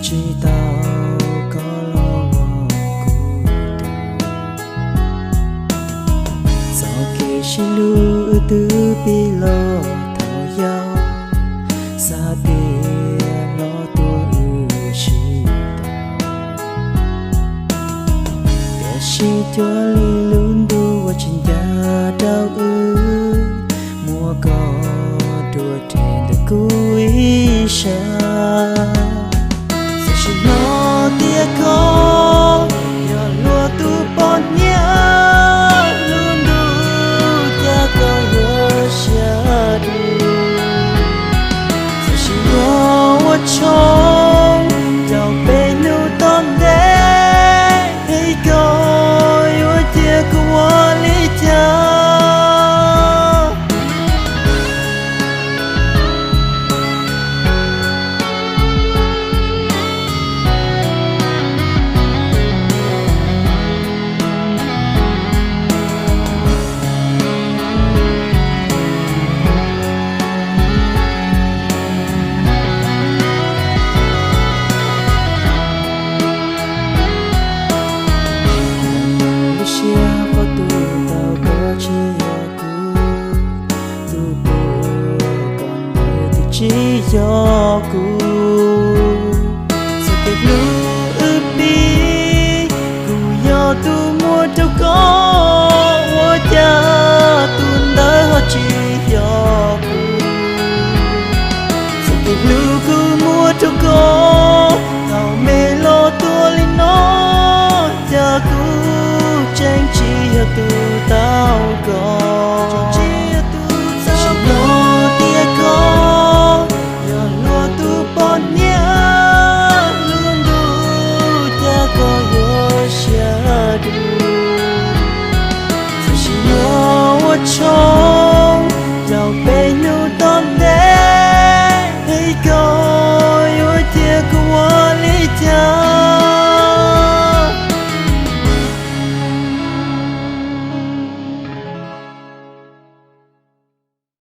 Tsis tau koj los ua kuv tus. Txoj kev sib hlub wb twb pib los thaum yau, xav tias los tuaj wb sib tau. Tiam sis cuag li lub ntuj uas tsis ncaj rau wb, muab koj rhuav rhe ntawm kuv ib sab. Txawm sim hnov tias koj yog luag tus poj niam, lub ntuj cas koj yuav siab dua. Txawm sim ua ua tshoob rau peb hnub tom ntej, es koj yuav cia kuv ua li cas? Lub siab qhov twg tau koj tsis yog kuv, tus puag koj ntawd twb tsis yog kuv. Txoj kev hlub wb pib, kuv yog tus muab rau koj, ua cas tus ntawd ho tsis yog kuv. Txoj kev hlub kuv muab rau koj, thaum me los tuaj li no, cas kuv tseem tsis yog tus tau koj.